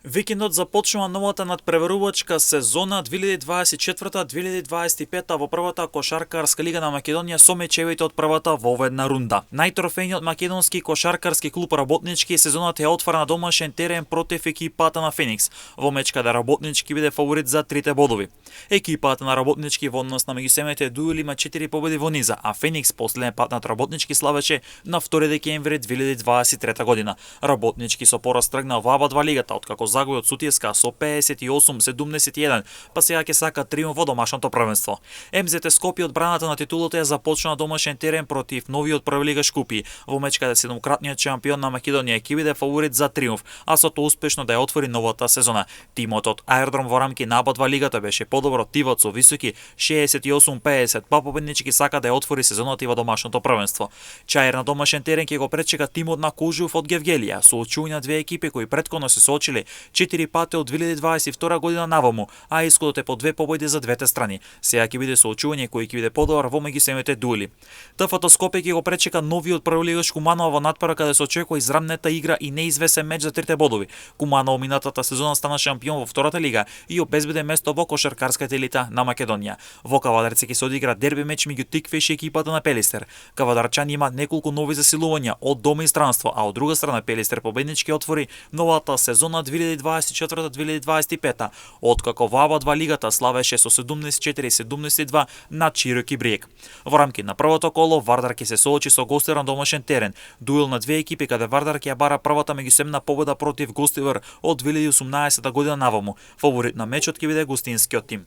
Викендот започнува новата надпреварувачка сезона 2024-2025 во првата кошаркарска лига на Македонија со мечевите од првата во една рунда. Најтрофејниот македонски кошаркарски клуб Работнички сезоната ја отвара на домашен терен против екипата на Феникс, во меч каде Работнички биде фаворит за 3 бодови. Екипата на Работнички во однос на меѓусебните дуели има 4 победи во низа, а Феникс последен пат над Работнички славеше на 2 декември 2023 година. Работнички со пораз тргна во аба два лигата, откако загуби од Сутиска со 58-71, па сега ќе сака триумф во домашното првенство. МЗТ Скопје одбраната на титулата ја започна на домашен терен против новиот првлигаш Купи, во меч каде седумкратниот шампион на Македонија ќе биде фаворит за триумф, а со тоа успешно да ја отвори новата сезона. Тимот од Аеродром во рамки на аба два лигата беше подобро од тивот со високи 68-50, па победнички сака да ја отвори сезоната и во домашното првенство. Чаир на домашен терен ќе го пречека тимот на Кожув од Гевгелија, соочување на две екипи кои претходно се соочиле 4 пати од 2022 година наваму, а исходот е по 2 победи за двете страни. Сега ќе биде соочување кој ќе биде подобар во меѓусебните дуели. ТФТ Скопје ќе го пречека новиот првлигаш Куманово во надпревар каде се очекува израмнета игра и неизвесен меч за 3 бодови. Куманово минатата сезона стана шампион во втората лига и обезбеди место во кошаркарската елита на Македонија. Во Кавадарци ќе се одигра дерби меч меѓу Тиквиш и екипата на Пелистер. Кавадарчани имаат неколку нови засилувања од дома и странство, а од друга страна Пелистер победнички отвори новата сезона 2024-2025, откако во аба два лигата славеше со 74-72 над Чироки Бриек. Во рамки на првото коло Вардар ќе се соочи со гостивар на домашен терен, дуел на две екипи каде Вардар ќе ја бара првата меѓусебна победа против гостивар од 2018 година наваму. Фаворит на мечот ќе биде гостинскиот тим.